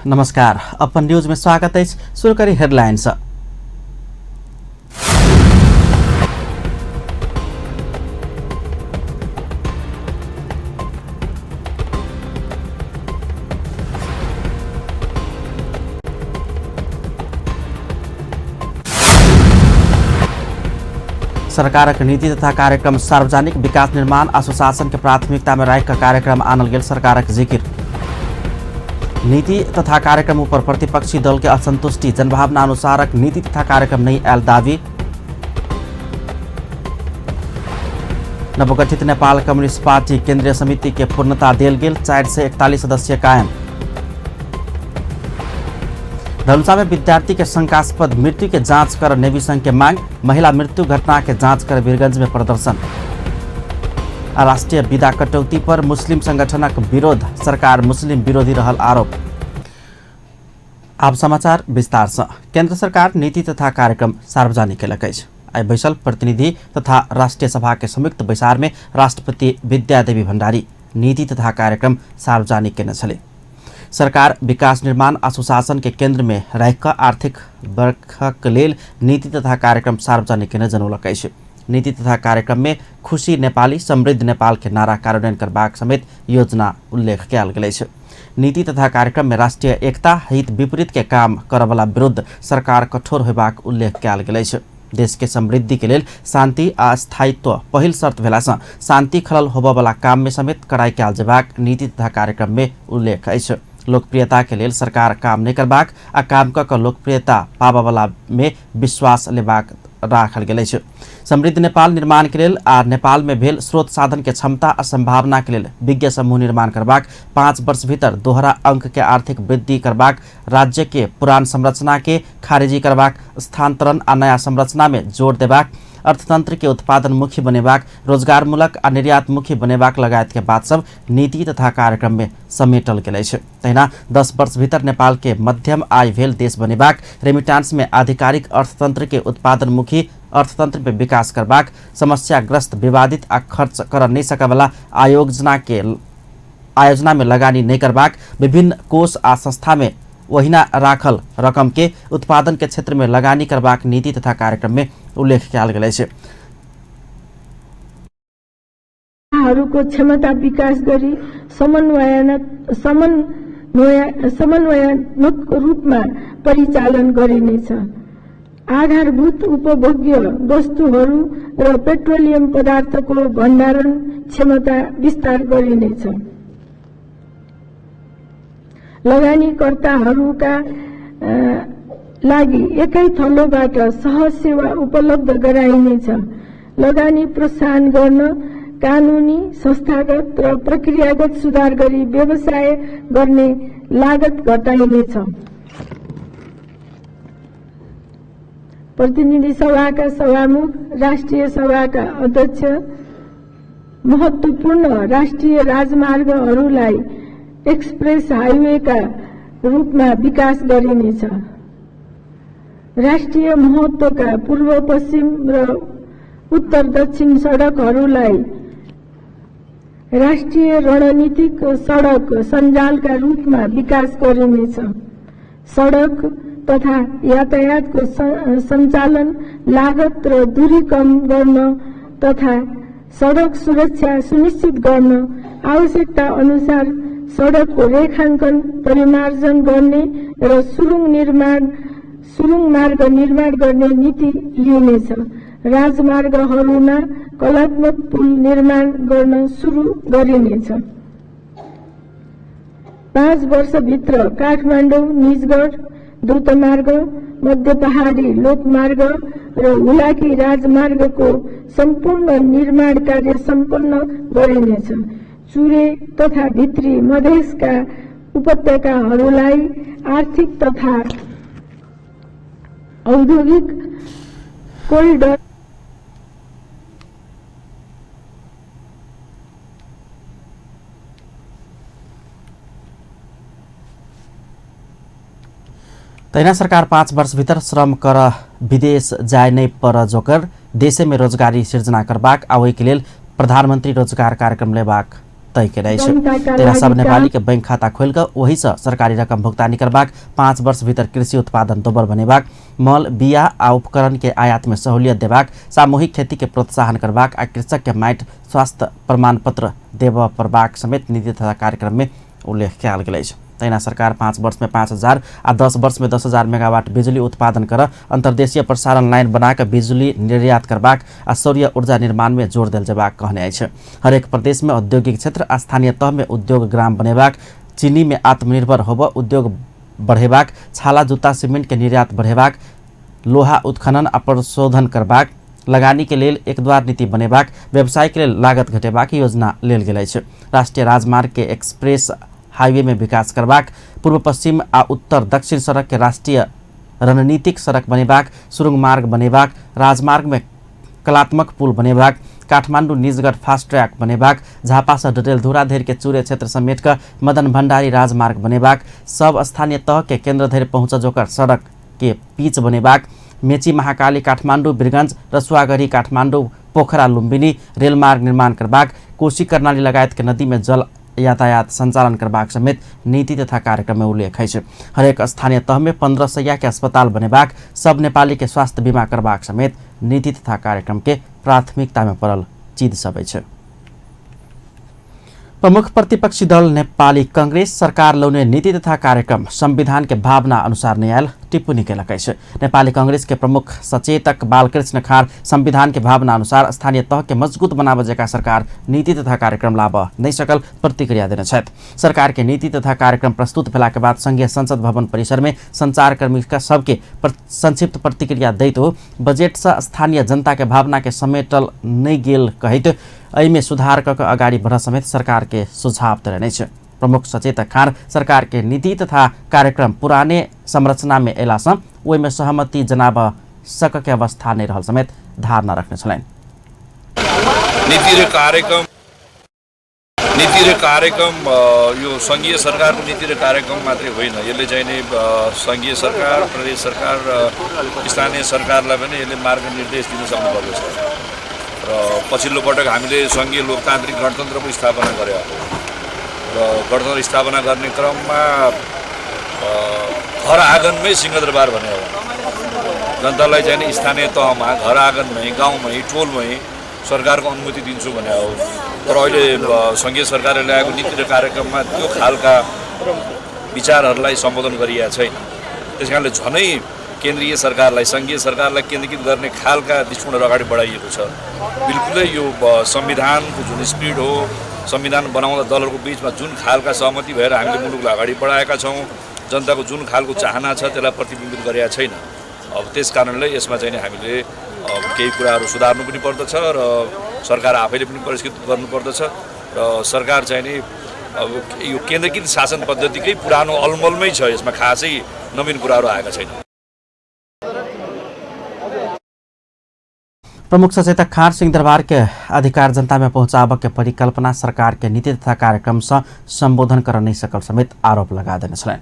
नमस्कार, अपन न्यूज में स्वागत अछि। शुरू करी हेडलाइंस। सरकारक नीति तथा कार्यक्रम सार्वजनिक विकास निर्माण आ सुशासन के प्राथमिकता में राखि कऽ कार्यक्रम आनल गेल सरकारक जिकिर। नीति तथा कार्यक्रम ऊपर प्रतिपक्षी दल के असंतुष्टि, जनभावना अनुसारक नीति तथा कार्यक्रम नहीं आयल दावी। नवगठित नेपाल कम्युनिस्ट पार्टी केंद्रीय समिति के पूर्णता देल गेल, 441 सदस्य कायम। धनुषा में विद्यार्थी के शंकास्पद मृत्यु के जांच कर नेवी संघ के मांग, महिला मृत्यु घटना के जांच कर वीरगंज में प्रदर्शन। राष्ट्रीय विदा कटौती पर मुस्लिम संगठनक विरोध, सरकार मुस्लिम विरोधी रहल आरोप। आब समाचार विस्तार से। केंद्र सरकार नीति तथा कार्यक्रम सार्वजनिक केलक अछि। आइ बैसल प्रतिनिधि तथा राष्ट्रीय सभा के संयुक्त बैसार में राष्ट्रपति विद्यादेवी भण्डारी नीति तथा कार्यक्रम सार्वजनिक केने छलै। सरकार विकास निर्माण आ सुशासन के केंद्र में राखि कऽ आर्थिक वर्षक लेल नीति तथा कार्यक्रम सार्वजनिक केने जनौलक अछि। नीति तथा कार्यक्रम में खुशी नेपाली समृद्ध नेपाल के नारा कार्यान्वयन करबाक समेत योजना उल्लेख कयल गेल अछि। नीति तथा कार्यक्रम में राष्ट्रीय एकता हित विपरीत के काम करऽवला विरुद्ध सरकार कठोर होयबाक उल्लेख कयल गेल अछि। देश के समृद्धि के लेल शांति आ स्थायित्व पहिल शर्त भेला सँ शांति खलल होबऽवला काम में समेत कड़ाई कयल जेबाक नीति तथा कार्यक्रम में उल्लेख अछि। लोकप्रियता के लेल सरकार काम नहि करबाक आ काम कऽ कऽ लोकप्रियता पाबऽवला में विश्वास लेबाक राखल गेल अछि। समृद्ध नेपाल निर्माण के लेल आ नेपाल में भेल स्रोत साधन के क्षमता आ संभावना के लेल विज्ञ समूह निर्माण करबाक, 5 वर्ष भीतर दोहरा अंक के आर्थिक वृद्धि करबाक, राज्य के पुरान संरचना के खारिजी करबाक, स्थानांतरण आ नया संरचना में जोर देबाक, अर्थतंत्र के उत्पादनमुखी बनेबाक, रोजगारमूलक आ निर्यातमुखी बनेबाक लगायत के बात सब नीति तथा कार्यक्रम में समेटल गेल अछि। तहिना 10 वर्ष भीतर नेपाल के मध्यम आय भेल देश बनेबाक, रेमिटांस में आधिकारिक अर्थतंत्र के उत्पादनमुखी अर्थतंत्र में विकास करबाक, समस्याग्रस्त विवादित आ खर्च कर नहीं सकयवला आयोजना में लगानी नहीं करबाक, विभिन्न कोष आ संस्था में ओहिना राखल रकम के उत्पादन के क्षेत्र में लगानी करबाक नीति तथा कार्यक्रम में उल्लेख कयल गेल अछि। हरूको क्षमता विकास गरी समन्वयात्मक रूपमा परिचालन गरिनेछ। आधारभूत उपभोग्य वस्तुहरू र पेट्रोलियम पदार्थको भण्डारण क्षमता विस्तार गरिनेछ। लगानीकर्ताहरूका लागि एकै थलोबाट सहज सेवा उपलब्ध गराइनेछ। लगानी प्रोत्साहन गर्न कानूनी, संस्थागत र प्रक्रियागत सुधार गरी व्यवसाय गर्ने लागत घटाइनेछ। प्रतिनिधि सभाका सभामुख, राष्ट्रिय सभाका अध्यक्ष महत्वपूर्ण राष्ट्रिय राजमार्गहरूलाई एक्सप्रेस हाईवेका रूपमा विकास गरिनेछ। राष्ट्रिय महत्वका पूर्व पश्चिम र उत्तर दक्षिण सडकहरूलाई राष्ट्रिय रणनीतिक सडक सञ्जालका रूपमा विकास गरिनेछ। सडक तथा यातायातको सञ्चालन लागत र दूरी कम गर्न तथा सडक सुरक्षा सुनिश्चित गर्न आवश्यकता अनुसार सडकको रेखाङ्कन परिमार्जन गर्ने र सुरुङ मार्ग निर्माण गर्ने नीति लिइनेछ। राजमार्गहरूमा कलात्मक पुल निर्माण गर्न सुरु गरिनेछ। 5 वर्षभित्र काठमाडौँ निजगढ द्रुतमार्ग, मध्य पहाडी लोकमार्ग र हुलाकी राजमार्गको सम्पूर्ण निर्माण कार्य सम्पन्न गरिनेछ। चुरे तथा भित्री मधेसका उपत्यकाहरूलाई आर्थिक तथा औद्योगिक कोरिडोर तहिना सरकार 5 वर्षभित्र श्रम कर विदेश जाय नै पर जोकर देशैमे रोजगारी सिर्जना करबाक आ ओहिके लेल प्रधानमन्त्री रोजगार कार्यक्रम लेबाक तय केने अछि। तेना सब नेपाली के बैंक खाता खोलि कऽ ओहि सँ सरकारी रकम भुगतानी करबाक, 5 वर्ष भीतर कृषि उत्पादन दोबर बनेबाक, मल, बिया आ उपकरण के आयात में सहूलियत देबाक, सामूहिक खेती के प्रोत्साहन करबाक आ कृषक के माटि स्वास्थ्य प्रमाणपत्र देबऽ पड़बाक समेत नीति तथा कार्यक्रम में उल्लेख कयल गेल अछि। तहिना सरकार 5 वर्ष में 5000 आ 10 वर्ष में 10,000 मेगावाट बिजुली उत्पादन कर अंतर्देशीय प्रसारण लाइन बना कऽ बिजुली निर्यात करबाक आ सौर्य ऊर्जा निर्माण में जोर देल जेबाक कहने अछि। हरेक प्रदेश में औद्योगिक क्षेत्र आ स्थानीय तह में उद्योग ग्राम बनेबाक, चीनी में आत्मनिर्भर होब उद्योग बढ़ेबाक, छाला जूता सीमेंट के निर्यात बढ़ेबाक, लोहा उत्खनन आ प्रशोधन करबाक, लगानी के लेल एकद्वार नीति बनेबाक, व्यवसाय के लेल लागत घटेबाक योजना लेल गेल अछि। राष्ट्रीय राजमार्ग के एक्सप्रेस हाईवे में विकास करबाक, पूर्व पश्चिम आ उत्तर दक्षिण सड़क के राष्ट्रीय रणनीतिक सड़क बनेबाक, सुरुंग मार्ग बनेबाक, राजमार्ग में कलात्मक पुल बनेबाक, काठमांडू निजगढ़ फास्ट ट्रैक बनेबाक, झापा से डडेलधुरा धरि के चूरे क्षेत्र समेट कऽ मदन भंडारी राजमार्ग बनेबाक, सब स्थानीय तह के केंद्र धरि पहुँच जोकर सड़क के पिच बनेबाक, मेची महाकाली काठमांडू वीरगंज, रसुआगढ़ी काठमांडू पोखरा लुम्बिनी रेलमार्ग निर्माण करबाक, कोशी कर्णाली लगायत के नदी में जल यातायात संचालन करबाक समेत नीति तथा कार्यक्रम में उल्लेख अछि। हरेक स्थानीय तह में 15 शैया के अस्पताल बनेबाक, सब नेपाली के स्वास्थ्य बीमा करबाक समेत नीति तथा कार्यक्रम के प्राथमिकता में पड़ल चीज सब अछि। प्रमुख प्रतिपक्षी दल नेपाली कंग्रेस सरकार लौने नीति तथा कार्यक्रम संविधान के भावना अनुसार नहीं आयल टिप्पणी केलक अछि। नेपाली कांग्रेस के प्रमुख सचेतक बालकृष्ण खाँड संविधान के भावना अनुसार स्थानीय तह के मजबूत बनाबऽ जकाँ सरकार नीति तथा कार्यक्रम लाबऽ नहि सकल प्रतिक्रिया देने छथि। सरकार के नीति तथा कार्यक्रम प्रस्तुत भेला के बाद संघीय संसद भवन परिसर में संचारकर्मी सबके संक्षिप्त प्रतिक्रिया दैत ओ बजट से स्थानीय जनता के भावना के समेटल नहि गेल कहैत एहिमे सुधार कऽ अगाडि बढ़ समेत सरकार के सुझाव देने अछि। प्रमुख सचेतक खाँड सरकार के नीति तथा कार्यक्रम पुराने संरचना में अयला सँ ओहिमे सहमति जनाबऽ सक के अवस्था नहीं रहल समेत धारणा रखने छलनि। नीति र कार्यक्रम यो सङ्घीय सरकारको नीति र कार्यक्रम मात्रै होइन, यसले चाहिँ नि सङ्घीय सरकार, प्रदेश सरकार र स्थानीय सरकारलाई पनि यसले मार्गनिर्देश दिन सक्नुपर्दछ। र पछिल्लो पटक हामीले सङ्घीय लोकतान्त्रिक गणतन्त्रको स्थापना गरे र गणतन्त्र स्थापना गर्ने क्रममा घर आँगनमै सिंहदरबार भने हो। जनतालाई चाहिँ नि स्थानीय तहमा, घर आँगनमै, गाउँमै, टोलमै सरकारको अनुमति दिन्छु भने हो। तर अहिले सङ्घीय सरकारले ल्याएको नीति र कार्यक्रममा त्यो खालका विचारहरूलाई सम्बोधन गरिएको छैन। त्यस कारणले झनै केन्द्रीय सरकारलाई, सङ्घीय सरकारलाई केन्द्रीकृत गर्ने खालका दृष्टिकोणहरू अगाडि बढाइएको छ। बिल्कुलै यो संविधानको जुन स्पिरिट हो, संविधान बनाउँदा दलहरूको बिचमा जुन खालका सहमति भएर हामीले मुलुकलाई अगाडि बढाएका छौँ, जनताको जुन खालको चाहना छ त्यसलाई प्रतिबिम्बित गरेका छैन। अब त्यस कारणले यसमा चाहिँ हामीले केही कुराहरू सुधार्नु पनि पर्दछ र सरकार आफैले पनि परिष्कृत गर्नुपर्दछ। र सरकार चाहिँ नि अब यो केन्द्रीकृत शासन पद्धतिकै पुरानो अलमलमै छ, यसमा खासै नवीन कुराहरू आएका छैनन्। प्रमुख सचेतक खाँड सिंहदरबार के अधिकार जनता में पहुंचाबऽ के परिकल्पना सरकार के नीति तथा कार्यक्रम से संबोधन कर नहीं सकल समेत आरोप लगा देने छलनि।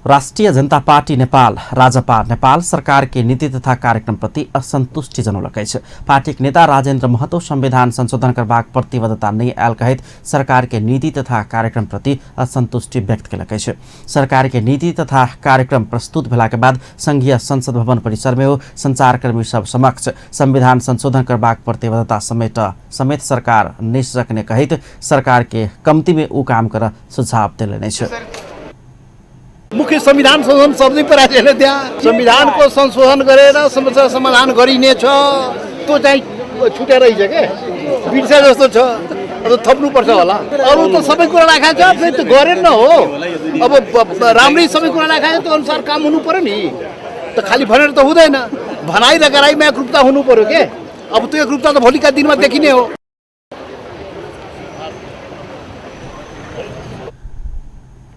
राष्ट्रिय जनता पार्टी नेपाल राजपा नेपाल सरकार के नीति तथा कार्यक्रम प्रति असंतुष्टि जनौलक अछि। पार्टीक नेता राजेन्द्र महतो संविधान संशोधन करबाक प्रतिबद्धता नहि आयल कहैत सरकार के नीति तथा कार्यक्रम प्रति असंतुष्टि व्यक्त केलक अछि। सरकार के नीति तथा कार्यक्रम प्रस्तुत भेला के बाद संघीय संसद भवन परिसर में ओ संचारकर्मी सब समक्ष संविधान संशोधन करबाक प्रतिबद्धता समेत सरकार नहि सकने कहैत सरकार के कम्ती में ऊ काम कर सुझाव देलनि अछि। मुख्य संविधान संशोधन शब्दै पराएको छैन त्यहाँ। संविधानको संशोधन गरेर समस्या समाधान गरिनेछ त्यो चाहिँ छुट्या रहेछ के, बिर्सा जस्तो छ, अब थप्नुपर्छ होला। अरू त सबै कुरा राखेको छ, फेरि त्यो गरेन न हो। अब राम्रै सबै कुरा राखेको छ त्यो अनुसार काम हुनु पर्यो नि, त खालि भनेर त हुँदैन, भनाइ र गराइमा एकरूपता हुनु पर्यो के। अब त्यो एकरूपता त भोलिका दिनमा देखिने हो।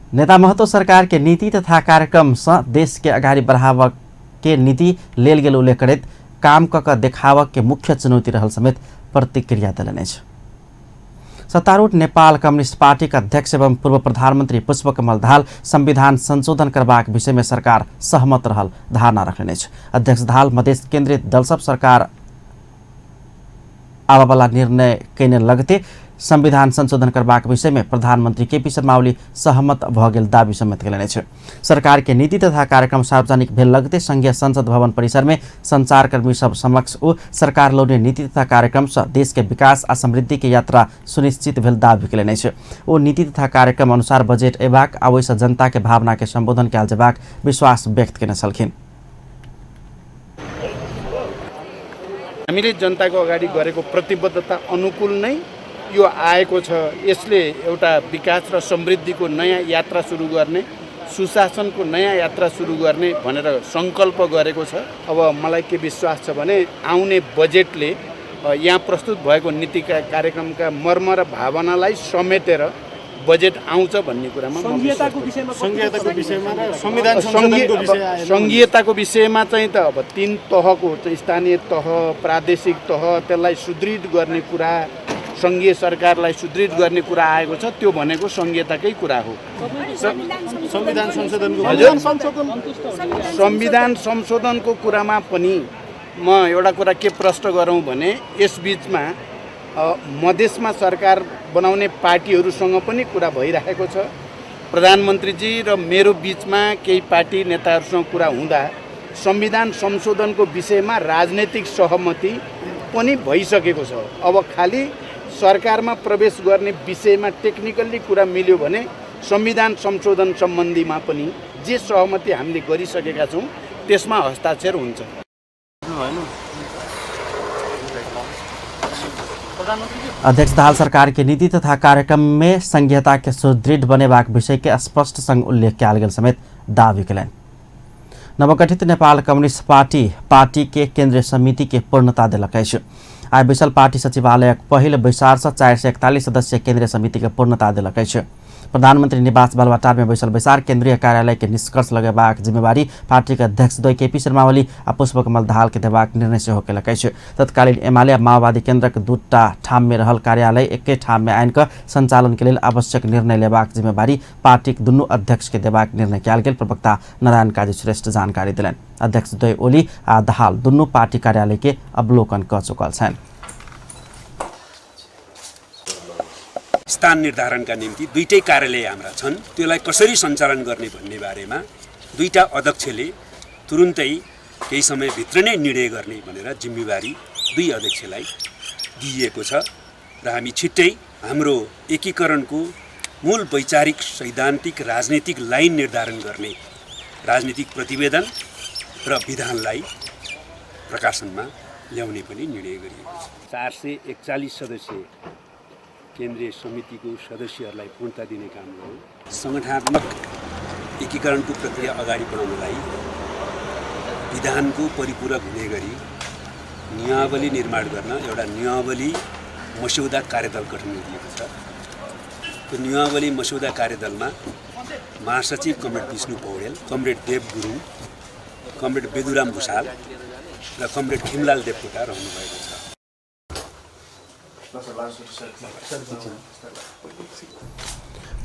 नेता महतो सरकार के नीति तथा कार्यक्रम से देश के अगाडि बढ़ाव के नीति लेल गेल उल्लेख करैत काम क क देखाव के मुख्य चुनौती रहल समेत प्रतिक्रिया देलनि अछि। सत्तारूढ़ नेपाल कम्युनिस्ट पार्टी के अध्यक्ष एवं पूर्व प्रधानमंत्री पुष्पकमल दाहाल संविधान संशोधन करबाक विषय में सरकार सहमत रहल धारणा रखलनि अछि। अध्यक्ष दाहाल मधेस केन्द्रित दल सब सरकार आबऽवाला निर्णय कयने लगते संविधान संशोधन करबाक विषय में प्रधानमंत्री केपी शर्मा ओली सहमत भ गेल दावी समेत केलनि अछि। सरकार के नीति तथा कार्यक्रम सार्वजनिक भेल लगते संघीय संसद भवन परिसर में संचारकर्मी सब समक्ष ओ सरकार लौने नीति तथा कार्यक्रम से देश के विकास आ समृद्धि के यात्रा सुनिश्चित भेल दावी केलनि अछि। ओ नीति तथा कार्यक्रम अनुसार बजट अयबाक आ ओहिसँ जनता के भावना के संबोधन कयल जेबाक विश्वास व्यक्त केने छलखिन। हामीले जनताको अगाडि गरेको प्रतिबद्धता अनुकूल नै यो आएको छ। यसले एउटा विकास र समृद्धिको नयाँ यात्रा सुरु गर्ने, सुशासनको नयाँ यात्रा सुरु गर्ने भनेर सङ्कल्प गरेको छ। अब मलाई के विश्वास छ भने आउने बजेटले यहाँ प्रस्तुत भएको नीति कार्यक्रमका मर्म र भावनालाई समेटेर बजेट आउँछ भन्ने कुरामा सङ्घीयताको विषयमा चाहिँ त अब तीन तहको स्थानीय तह, प्रादेशिक तह, त्यसलाई सुदृढ गर्ने कुरा, सङ्घीय सरकारलाई सुदृढ गर्ने कुरा आएको छ। त्यो भनेको सङ्घीयताकै कुरा हो। संविधान संशोधनको कुरामा पनि म एउटा कुरा के प्रश्न गरौँ भने यसबीचमा मधेसमा सरकार बनाउने पार्टीहरूसँग पनि कुरा भइरहेको छ। प्रधानमन्त्रीजी र मेरो बिचमा केही पार्टी नेताहरूसँग कुरा हुँदा संविधान संशोधनको विषयमा राजनैतिक सहमति पनि भइसकेको छ। अब खालि सरकारमा प्रवेश गर्ने विषयमा टेक्निकल्ली कुरा मिल्यो भने संविधान संशोधन सम्बन्धीमा पनि जे सहमति हामीले गरिसकेका छौँ त्यसमा हस्ताक्षर हुन्छ। अध्यक्ष दाहाल सरकार के नीति तथा कार्यक्रम में संघीयता के सुदृढ़ बनेबाक विषय के स्पष्ट संग उल्लेख कयल गेल समेत दावी केलनि। नवगठित नेपाल कम्युनिस्ट पार्टी पार्टी के केंद्रीय समिति के पूर्णता देलक अछि। आइ बैसल पार्टी सचिवालयक पहिल बैसार से 441 सदस्य केंद्रीय समिति के पूर्णता देलक अछि। प्रधानमंत्री निवास बालुवाटार में बैसल बैसार केंद्रीय कार्यालय के निष्कर्ष लगेबाक जिम्मेवारी पार्टी के अध्यक्ष द्वय केपी शर्मा ओली आ पुष्पकमल दाहाल के देबाक निर्णय सेहो केलक अछि। तत्कालीन एमाले आ माओवादी केंद्रक दूटा ठाम में रहल कार्यालय एके ठाम में आनि कऽ संचालन के लेल आवश्यक निर्णय लेबाक जिम्मेवारी पार्टीक दुनू अध्यक्ष के देबाक निर्णय कयल गेल प्रवक्ता नारायण काजी श्रेष्ठ जानकारी देलनि। अध्यक्ष द्वय ओली आ दाहाल दुनू पार्टी कार्यालय के अवलोकन कऽ चुकल छनि। स्थान निर्धारणका निम्ति दुईटै कार्यालय हाम्रा छन्, त्यसलाई कसरी सञ्चालन गर्ने भन्ने बारेमा दुईटा अध्यक्षले तुरुन्तै केही समयभित्र नै निर्णय गर्ने भनेर जिम्मेवारी दुई अध्यक्षलाई दिइएको छ र हामी छिट्टै हाम्रो एकीकरणको मूल वैचारिक, सैद्धान्तिक, राजनीतिक लाइन निर्धारण गर्ने राजनीतिक प्रतिवेदन र विधानलाई प्रकाशनमा ल्याउने पनि निर्णय गरिएको छ। 441 सदस्य केन्द्रीय समितिको सदस्यहरूलाई पूर्णता दिने काम गरौँ। सङ्गठनात्मक एकीकरणको प्रक्रिया अगाडि बढाउनलाई विधानको परिपूरक हुने गरी नियमावली निर्माण गर्न एउटा नियमावली मस्यौदा कार्यदल गठन गरिएको छ। त्यो नियमावली मस्यौदा कार्यदलमा महासचिव comrade Bishnu Paudel, comrade Dev Gurung, comrade Beduram Bhusal र कमरेड खिमलाल देवकोटा रहनुभएको छ।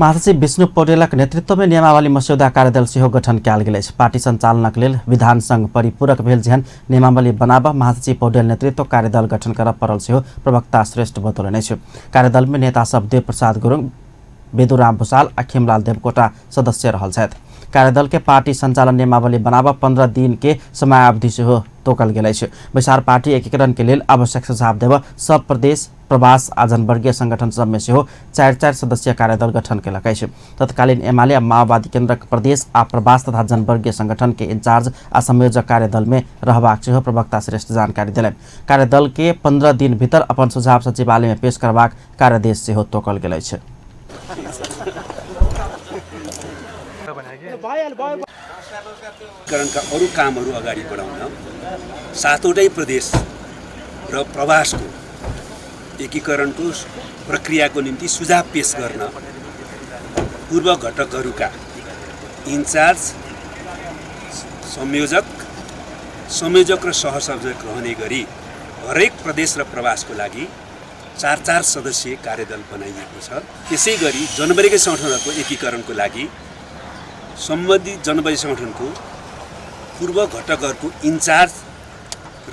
महासचिव विष्णु पौडेलक नेतृत्व में नियमावली मस्यौदा कार्यदल सेहो गठन कयल गेल अछि। पार्टी संचालनक लेल विधान संघ परिपूरक भेल जेहन नियमावली बनाब महासचिव पौडेल नेतृत्व कार्यदल गठन करऽ पड़ल सेहो प्रवक्ता श्रेष्ठ बतौलनि अछि। कार्यदल में नेता सब देव प्रसाद गुरुङ, बेदुराम भूषाल आ खिमलाल देवकोटा सदस्य रहल छथि। कार्यदल के पार्टी संचालन नियमावली बनाब 15 दिन के समयावधि सेहो तोकल गेल अछि। बैसार पार्टी एकीकरण के लेल आवश्यक सुझाव देब सब प्रदेश, प्रवास आ जनवर्गीय संगठन सब में सेहो 4-4 सदस्यीय कार्यदल गठन केलक अछि। तत्कालीन एमाले आ माओवादी केंद्रक प्रदेश आ प्रवास तथा जनवर्गीय संगठन के इंचार्ज आ संयोजक कार्यदल में रहबाक सेहो प्रवक्ता श्रेष्ठ जानकारी देलनि। कार्यदल के 15 दिन भीतर अपन सुझाव सचिवालय में पेश करबाक कार्यादेश सेहो तोकल गेल अछि। एकीकरणका अरू कामहरू अगाडि बढाउन 7वटै प्रदेश र प्रवासको एकीकरणको प्रक्रियाको निम्ति सुझाव पेश गर्न पूर्व घटकहरूका इन्चार्ज, संयोजक, संयोजक र सहसंयोजक रहने गरी हरेक प्रदेश र प्रवासको लागि 4-4 सदस्यीय कार्यदल बनाइएको छ। त्यसै गरी जनवर्गीय सङ्गठनहरूको एकीकरणको लागि सम्बन्धित जनवर्गीय सङ्गठनको पूर्व घटकहरूको इन्चार्ज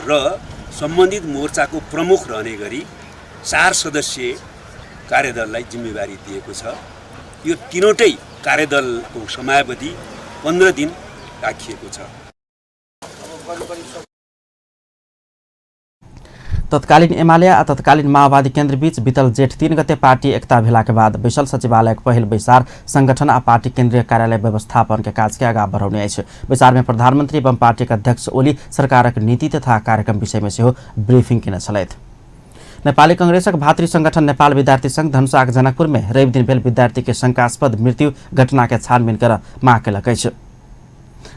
र सम्बन्धित मोर्चाको प्रमुख रहने गरी 4 सदस्यीय कार्यदललाई जिम्मेवारी दिएको छ। यो तीनवटै कार्यदलको समयावधि 15 दिन राखिएको छ। तत्कालीन एमाले आ तत्कालीन माओवादी केन्द्रबीच बीतल जेठ 3 गते पार्टी एकता भेलाके बाद बैसल सचिवालयक पहिल बैसार संगठन आ पार्टी केन्द्रीय कार्यालय व्यवस्थापन के काज के आगा बढ़ौने अछि। बैसार में प्रधानमंत्री एवं पार्टीक अध्यक्ष ओली सरकारक नीति तथा कार्यक्रम विषय में सेहो ब्रीफिंग केने छलथि। नेपाली कांग्रेसक भातृ संगठन नेपाल विद्यार्थी संघ धनुषाक जनकपुर में रवि दिन भेल विद्यार्थी के शंकास्पद मृत्यु घटना के छानबीन कर माग केलक अछि।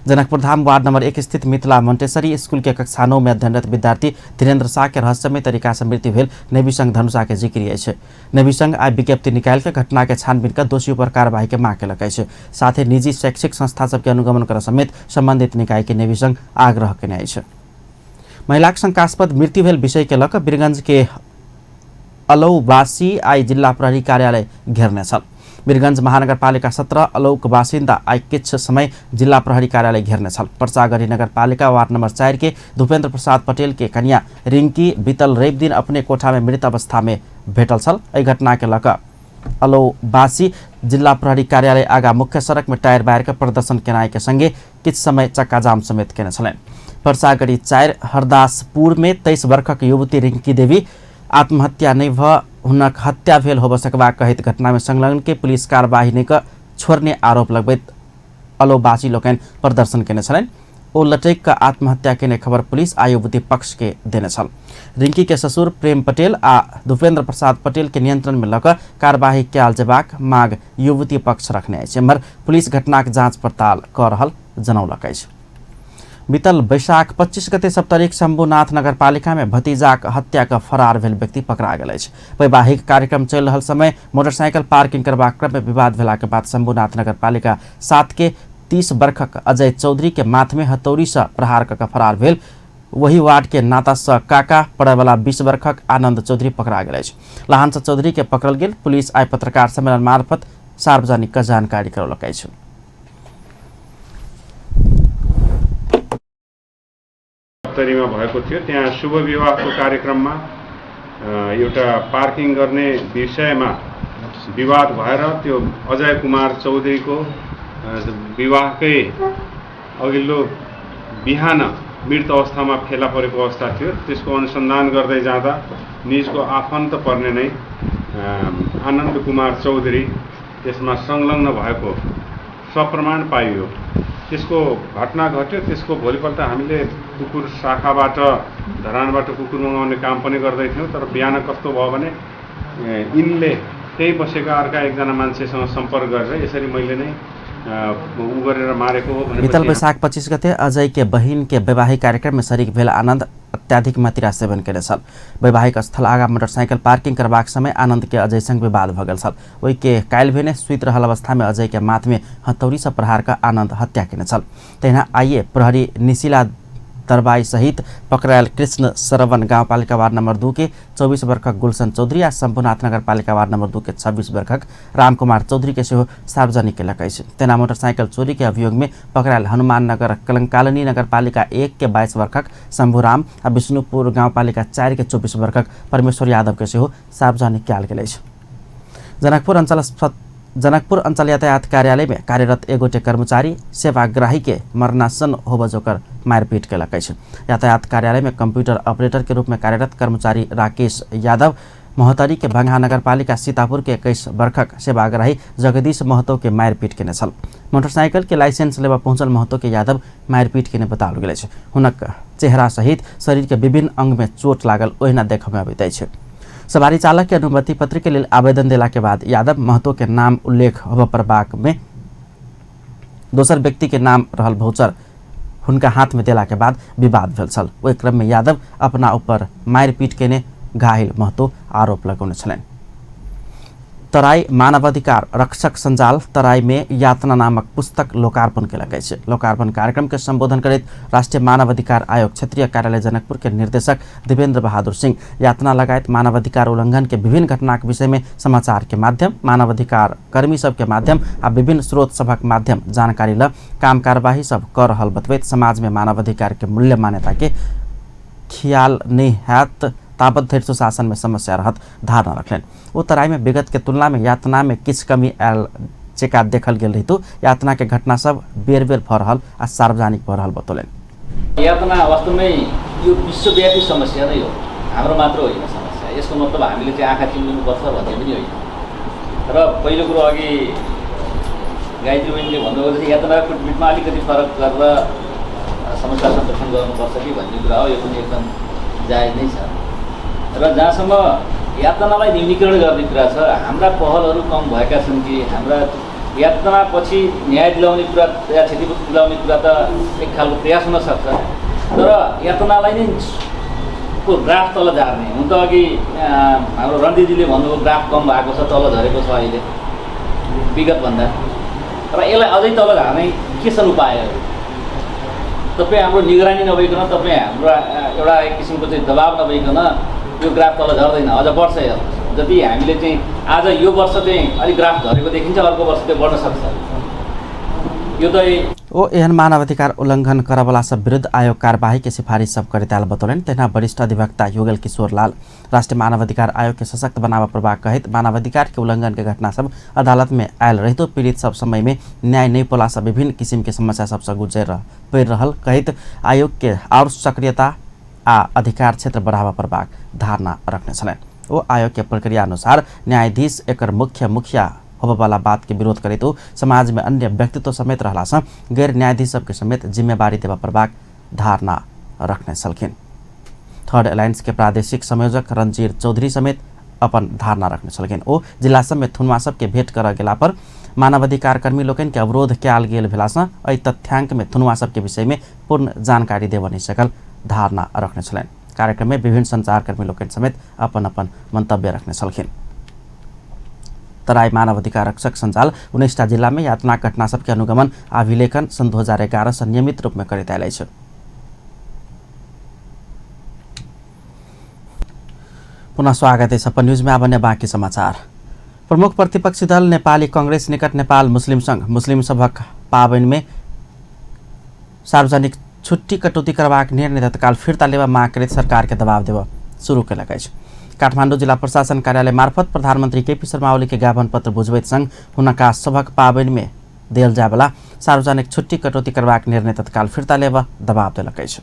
जनकपुर धाम वार्ड नंबर 1 स्थित मिथिला मोंटेसरी स्कूल के कक्षा 9 में अध्ययनरत विद्यार्थी धीरेन्द्र शाह के रहस्यमय तरीका से मृत्यु भेल नेवी संघ धनुषा के जिक्र अछि। नेवी संघ आइ विज्ञप्ति निकालि के घटना के छानबीन कर दोषी पर कार्रवाई के माग केलक अछि। साथ ही निजी शैक्षिक संस्था सबके अनुगमन कर समेत संबंधित निकाय के नेवी संघ आग्रह केने अछि। महिलाक शंकास्पद मृत्यु भेल विषय के लऽ वीरगंज के अलौवासी आइ जिल्ला प्रहरी कार्यालय घेरने छल। वीरगंज महानगरपालिका 17 अलौक बासिन्दा आइ किछु समय जिल्ला प्रहरी कार्यालय घेरने छल। पर्चागढ़ी नगरपालिका वार्ड नंबर 4 के भूपेन्द्र प्रसाद पटेल के कन्या रिंकी बीतल रवि दिन अपने कोठा में मृत अवस्था में भेटल छल। एहि घटना के लऽ अलौवासी जिल्ला प्रहरी कार्यालय आगा मुख्य सड़क में टायर बारि के प्रदर्शन केनाइ के संगे किछु समय चक्काजाम समेत केने छलनि। पर्चागढ़ी 4 हरदासपुर में 23 वर्षक युवती रिंकी देवी आत्महत्या नहीं भ हुनक हत्या भेल होब सकबाक कहैत घटना में संलग्न के पुलिस कार्यवाही नहि क छोड़ने आरोप लगबैत अलौवासी लोकनि प्रदर्शन केने छलनि। ओ लटकि कऽ आत्महत्या केने खबर पुलिस आ युवती पक्ष के देने छल। रिंकी के ससुर प्रेम पटेल आ भूपेन्द्र प्रसाद पटेल के नियंत्रण में लऽ कऽ कार्यवाही कयल जेबाक माग युवती पक्ष रखने अछि। एम्हर पुलिस घटनाक जांच पड़ताल कऽ रहल जनौलक अछि। बीतल बैशाख 25 गते सप्तरीक शंभुनाथ नगरपालिका में भतीजाक हत्या क फरार भेल व्यक्ति पकड़ा गेल अछि। वैवाहिक कार्यक्रम चलि रहल समय मोटरसाइकिल पार्किंग करबाक क्रम में विवाद भेलाक बाद शंभुनाथ नगरपालिका 7 के 30 वर्षक अजय चौधरी के माथ में हथौड़ी से प्रहार क फरार भेल वही वार्ड के नाता से काका पड़यवाला 20 वर्षक आनंद चौधरी पकड़ा गेल अछि। लहानसँ चौधरी के पकड़ल गेल पुलिस आइ पत्रकार सम्मेलन मार्फत सार्वजनिक जानकारी करौलक अछि। सप्तरीमा भएको थियो। त्यहाँ शुभ विवाहको कार्यक्रममा एउटा पार्किङ गर्ने विषयमा विवाद भएर त्यो अजय कुमार चौधरीको विवाहकै अघिल्लो बिहान मृत अवस्थामा फेला परेको अवस्था थियो। त्यसको अनुसन्धान गर्दै जाँदा निजको आफन्त पर्ने नै आनन्द कुमार चौधरी त्यसमा संलग्न भएको सप्रमाण पाइयो। त्यसको घटना घट्यो। त्यसको भोलिपल्ट हामीले कुकुर शाखाबाट धरानबाट कुकुर मगाउने काम पनि गर्दै थियौँ। तर बिहान कस्तो भयो भने यिनले त्यही बसेका अर्का एकजना मान्छेसँग सम्पर्क गरेर यसरी मैले नै उ गरेर मारेको हो भनेपछि बीतल बैशाख 25 गते अजय के बहिन के वैवाहिक कार्यक्रम में शरीक भेल आनंद अत्याधिक मदिरा सेवन केने छल। वैवाहिक स्थल आगा मोटरसाइकिल पार्किंग करबाक समय आनंद के अजय संग विवाद भऽ गेल छल। ओहि के काल्हि भेने सुति रहल अवस्था में अजय के माथ में हथौड़ी से प्रहार कऽ आनंद हत्या केने छल। तहिना आइए प्रहरी निशिला दरबाई सहित पकड़ायल कृष्ण श्रवण गाउँपालिका वार्ड नंबर 2 के 24 वर्षक गुलशन चौधरी आ शंभुनाथ नगरपालिका वार्ड नंबर 2 के 26 वर्षक रामकुमार चौधरी के सेहो सार्वजनिक केलक अछि। तेना मोटरसाइकिल चोरी के अभियोग में पकड़ायल हनुमान नगर कलंकालनी नगरपालिका 1 के 22 वर्षक शंभुराम आ विष्णुपुर गाउँपालिका 4 के 24 वर्षक परमेश्वर यादव के सेहो सार्वजनिक कयल गेल अछि। जनकपुर अंचल यातायात कार्यालय में कार्यरत एगोटे कर्मचारी सेवाग्राही के मरणासन होब जोकर मारपीट केलक अछि। यातायात कार्यालय में कंप्यूटर ऑपरेटर के रूप में कार्यरत कर्मचारी राकेश यादव महोत्तरी के भंगहा नगरपालिका सीतापुर के 21 वर्षक सेवाग्राही जगदीश महतो के मारपीट केने छल। मोटरसाइकिल के लाइसेंस लेबा पहुंचल महतो के यादव मारपीट केने बताओल गेल अछि। हुनक चेहरा सहित शरीर के विभिन्न अंग में चोट लागल ओहिना देखय में अबैत अछि। सवारी चालक के अनुमति पत्र के लेल आवेदन देला के बाद यादव महतो के नाम उल्लेख होबय पड़बाक में दोसर व्यक्ति के नाम रहल भौचर हुनका हाथ में देला के बाद विवाद भेल छल। ओहि क्रम में यादव अपना ऊपर मारपीट केने घायल महतो आरोप लगौने छलनि। तराई मानवाधिकार रक्षक संजाल तराई में यातना नामक पुस्तक लोकार्पण केलक अछि। लोकार्पण कार्यक्रम के संबोधन करैत राष्ट्रीय मानवाधिकार आयोग क्षेत्रीय कार्यालय जनकपुर के निर्देशक देवेंद्र बहादुर सिंह यातना लगायत मानवाधिकार उल्लंघन के विभिन्न घटनाक विषय में समाचार के माध्यम, मानवाधिकार कर्मी सब के माध्यम आ विभिन्न स्रोत सभक माध्यम जानकारी ल काम कार्यवाही सब कर रहल बतबैत समाज में मानवाधिकार के मूल्य मान्यता के ख्याल नहीं हैत ताबत धरि सुशासन में समस्या रहत धारणा रखलनि। ओ तराई में विगत के तुलना में यातना में किछु कमी आयल जेका देखल गेल रहितो यातना के घटना सब बेर बेर भऽ रहल आ सार्वजनिक भऽ रहल बतौलनि। यातना वास्तवमै यो विश्वव्यापी समस्या नै हो, हाम्रो मात्र होइन समस्या। यसको मतलब हामीले चाहिँ आँखा चिम्लिनुपर्छ भन्ने पनि होइन। र पहिलो कुरो अघि गायत्री बहिनीले भन्नुभएको जस्तै यातना र कुटपिटमा अलिकति फरक गरेर समस्या संरक्षण गर्नुपर्छ कि भन्ने कुरा हो, यो पनि एकदम जायज नै छ। र जहाँसम्म यातनालाई न्यूनीकरण गर्ने कुरा छ, हाम्रा पहलहरू कम भएका छन् कि हाम्रा यातनापछि न्याय दिलाउने कुरा या क्षतिपूर्ति दिलाउने कुरा त एक खालको प्रयास हुनसक्छ, तर यातनालाई नै को ग्राफ तल झार्ने हुन त अघि हाम्रो रणदीजीले भन्नुभयो ग्राफ कम भएको छ, तल झरेको छ अहिले विगतभन्दा, र यसलाई अझै तल झार्ने के छन् उपायहरू? तपाईँ हाम्रो निगरानी नभइकन, तपाईँ हाम्रो एउटा एक किसिमको चाहिँ दबाब नभइकन यो ग्राफ तल झर्दैन, अझ बढ्छ। यो जति हामीले चाहिँ आज यो वर्ष चाहिँ अलिक ग्राफ झरेको देखिन्छ, अर्को वर्ष त्यो बढ्न सक्छ। यो त ओ एहन मानवाधिकार उल्लंघन करवला सब विरुद्ध आयोग कार्यवाही के सिफारिश सब करैत आयल बतौलनि। तहिना वरिष्ठ अधिवक्ता युगल किशोर लाल राष्ट्रीय मानवाधिकार आयोग के सशक्त बनाबऽ पड़बाक कहैत मानवाधिकार के उल्लंघन के घटना सब अदालत में आयल रहितो पीड़ित सब समय में न्याय नहीं पौला से विभिन्न किसिम के समस्या सबसँ गुजर पड़ि रहल कहैत आयोग के और सक्रियता आ अधिकार क्षेत्र बढ़ाबऽ पड़बाक धारणा रखने छलनि। ओ आयोग के प्रक्रिया अनुसार न्यायाधीश एकर मुख्य मुखिया होबऽवाला बात के विरोध करैत समाज में अन्य व्यक्तित्व समेत रहला सँ गैर न्यायाधीश सबके समेत जिम्मेवारी देबऽ पड़बाक धारणा रखने छलखिन। थर्ड अलायंस के प्रादेशिक संयोजक रणजीर चौधरी समेत अपन धारणा रखने छलखिन। ओ जिला सबमे थुनवा सबके भेंट करऽ गेला पर मानवाधिकार कर्मी लोकनि के अवरोध कयल गेल भेला सँ एहि तथ्यांक में थुनवा सबके विषय में पूर्ण जानकारी देबऽ नहि सकल धारणा रखने छलनि। कार्यक्रम में विभिन्न संचारकर्मी लोकनि समेत अपन अपन मंतव्य रखने छलखिन। तराई मानवाधिकार रक्षक सञ्जाल 19 जिला में यातना घटना सबके अनुगमन अभिलेखन सन् 2011 से नियमित रूप में करैत आयल अछि। पुनः स्वागत है अपन न्यूज में। आब अन्य बाँकी समाचार। प्रमुख प्रतिपक्षी दल नेपाली कांग्रेस निकट नेपाल मुस्लिम संघ मुस्लिम सभक पाबनि में सार्वजनिक छुट्टी कटौती करबाक निर्णय तत्काल फिर्ता लेबऽ माग करैत सरकार के दबाव देबऽ शुरू केलक अछि। काठमाडौँ जिला प्रशासन कार्यालय मार्फत प्रधानमंत्री केपी शर्मा ओली के ज्ञापन पत्र बुझबैत संग हुनका सभक पाबनि में देल जायवला सार्वजनिक छुट्टी कटौती करबाक निर्णय तत्काल फिर्ता लेबऽ दबाव देलक अछि।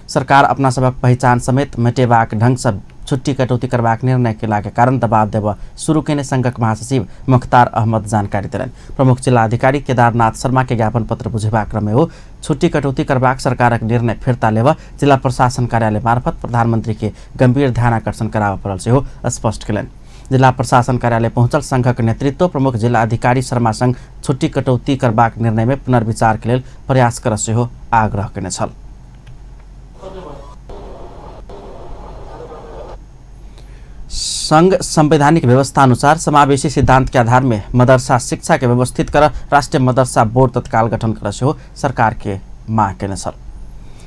सरकार अपना सभक पहिचान समेत मेटेबाक ढंग से छुट्टी कटौती करबाक निर्णय केलाक कारण दबाव देबऽ शुरू केने संघक महासचिव मुख्तार अहमद जानकारी देलनि। प्रमुख जिला अधिकारी केदारनाथ शर्मा के ज्ञापन पत्र बुझेबाक क्रममे ओ छुट्टी कटौती करबाक सरकारक निर्णय फिर्ता लेबऽ जिला प्रशासन कार्यालय मार्फत प्रधानमंत्री के गंभीर ध्यानाकर्षण कराबऽ पड़ल सेहो स्पष्ट केलनि। जिला प्रशासन कार्यालय पहुंचल संघक नेतृत्व प्रमुख जिला अधिकारी शर्मा संग छुट्टी कटौती करबाक निर्णय में पुनर्विचार के लेल प्रयास करऽ सेहो आग्रह केने छल। संघ संवैधानिक व्यवस्था अनुसार समावेशी सिद्धांत के आधार में मदरसा शिक्षा के व्यवस्थित कर राष्ट्रीय मदरसा बोर्ड तत्काल गठन कर सेहो सरकार के माग केने छल।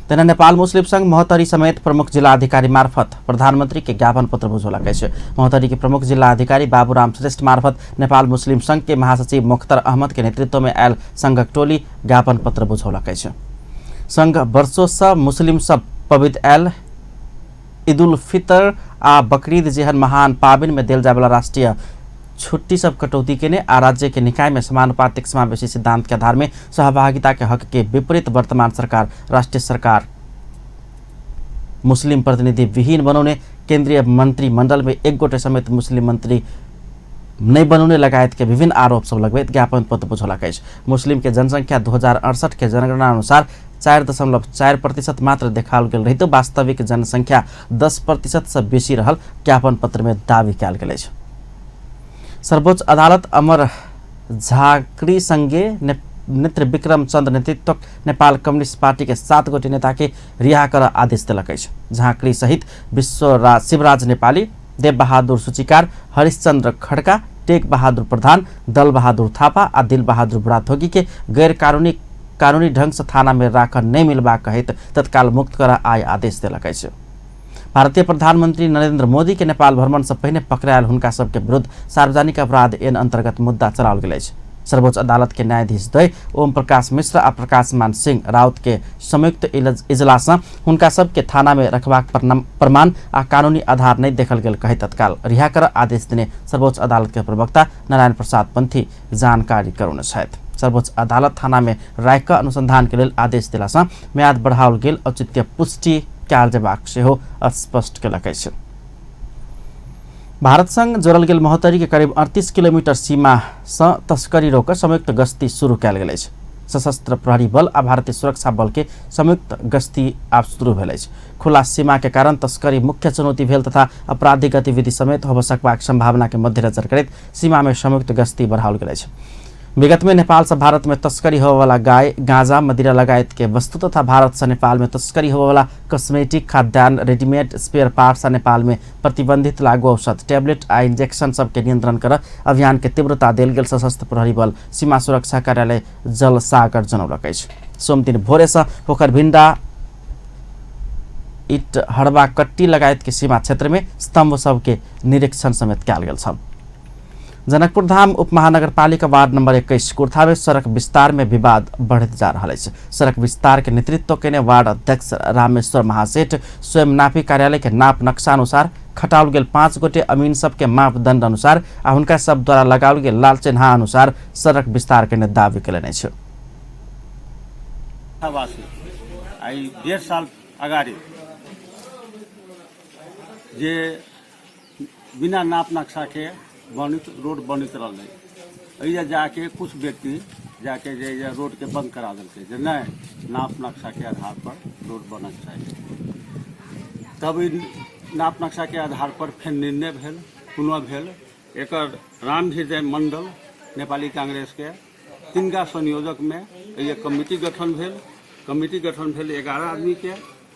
तहिना नेपाल मुस्लिम संघ महोत्तरी समेत प्रमुख जिला अधिकारी मार्फत प्रधानमंत्री के ज्ञापन पत्र बुझौलक अछि। महोत्तरी के प्रमुख जिला अधिकारी बाबूराम श्रेष्ठ मार्फत नेपाल मुस्लिम संघ के महासचिव मुख्तार अहमद के नेतृत्व में आयल संघक टोली ज्ञापन पत्र बुझौलक अछि। संघ वर्षों से मुस्लिम सब पवित्र आयल ईद उल फितर आ बकरीद जेहन महान पाबनि में देल जायवला राष्ट्रीय छुट्टी सब कटौती केने आ राज्य के निकाय में समानुपातिक समावेशी सिद्धांत के आधार में सहभागिता के हक के विपरीत वर्तमान सरकार राष्ट्रीय सरकार मुस्लिम प्रतिनिधि विहीन बनौने, केंद्रीय मंत्रिमंडल में एक गोटे समेत मुस्लिम मंत्री नहीं बनौने लगायत के विभिन्न आरोप सब लगबैत ज्ञापन पत्र बुझौलक अछि। मुस्लिम के जनसंख्या 2068 के जनगणना अनुसार 4.4% मात्र देखाओल गेल रहितो वास्तविक जनसंख्या 10% से बेसी रहल ज्ञापन पत्र में दावी कयल गेल अछि। सर्वोच्च अदालत अमर झाँक्री संगे नेत्र विक्रम चंद्र नेतृत्व नेपाल कम्युनिस्ट पार्टी के 7 गोटे नेता के रिहा कर आदेश देलक अछि। झाँक्री सहित विश्वराज शिवराज नेपाली, देवबहादुर सूचीकार, हरिश्चंद्र खड़का, टेक बहादुर प्रधान, दल बहादुर थापा आ दिल बहादुर बुढ़ाथोकी के गैर कानूनी ढंग से थाना में राखऽ नहीं मिलबाक कहैत तत्काल मुक्त कर आय आदेश देलक अछि। भारतीय प्रधानमंत्री नरेंद्र मोदी के नेपाल भ्रमण से पहिने पकड़ायल हुनका सबके विरुद्ध सार्वजनिक अपराध ऐन अंतर्गत मुद्दा चलाओल गेल अछि। सर्वोच्च अदालत के न्यायाधीश द्वय ओम प्रकाश मिश्र आ प्रकाश मान सिंह राउत के संयुक्त इजलास हुनका सबके थाना में रखबाक प्रमाण आ कानूनी आधार नहीं देखल गेल कहि तत्काल रिहा कर आदेश देने सर्वोच्च अदालत के प्रवक्ता नारायण प्रसाद पंथी जानकारी करौने छथि। सर्वोच्च अदालत थाना में राखि कऽ अनुसंधान के लेल आदेश देलासँ म्याद बढ़ाओल गेल औचित्य पुष्टि कयल जेबाक सेहो स्पष्ट केलक अछि। भारत संग जोड़ल गेल महोत्तरी के करीब 38 किलोमीटर सीमा सँ तस्करी रोक संयुक्त गश्ती शुरू कयल गेल अछि। सशस्त्र प्रहरी बल आ भारतीय सुरक्षा बल के संयुक्त गश्ती आब शुरू भेल अछि। खुला सीमा के कारण तस्करी मुख्य चुनौती भेल तथा आपराधिक गतिविधि समेत होबय सकबाक संभावना के मद्देनजर करैत सीमा में संयुक्त गश्ती बढ़ाओल गेल अछि। विगत में नेपाल से भारत में तस्करी होबयवला गाय, गांजा, मदिरा लगायत के वस्तु तथा भारत से नेपाल में तस्करी होबयवला कॉस्मेटिक, खाद्यान्न, रेडीमेड स्पेयर पार्ट्स आ नेपाल में प्रतिबंधित लागू औषध, टैबलेट आ इंजेक्शन सबके नियंत्रण कर अभियान के तीव्रता देल गेल सशस्त्र प्रहरी बल सीमा सुरक्षा कार्यालय जलसागर जनौलक अछि। सोमदिन भोरे से पोखरभिंडा, it हड़वा कट्टी लगायत के सीमा क्षेत्र में स्तंभ सबके निरीक्षण समेत कयल गेल छल। जनकपुर धाम उपमहानगरपालिका वार्ड नंबर 21 कुर्था में सड़क विस्तार में विवाद बढ़त जा रहा है। सड़क विस्तार के नेतृत्व केने वार्ड अध्यक्ष रामेश्वर महासेठ स्वयं नापी कार्यालय के नाप नक्शा अनुसार खटाओल गेल 5 गोटे अमीन सबके मापदंड अनुसार आ हुनका सब द्वारा लगाओल गेल लाल चिन्हा अनुसार सड़क विस्तार केने दावी केलनि अछि। आई 1.5 साल अगाडि जे बिना नाप नक्शा के बनित रोड बनित रहलै, एहिजा जाके कुछ व्यक्ति जाके जे एहिजा रोड के बंद करा देलकै जे नहि, नाप नक्शा के आधार पर रोड बनक चाही। तब ई नाप नक्शा के आधार पर फेर निर्णय भेल, पुनः भेल। एकर राम हृदय मंडल नेपाली कांग्रेस के 3 संयोजक में एहिजा कमिटी गठन भेल। कमिटी गठन भेल 11 आदमी के।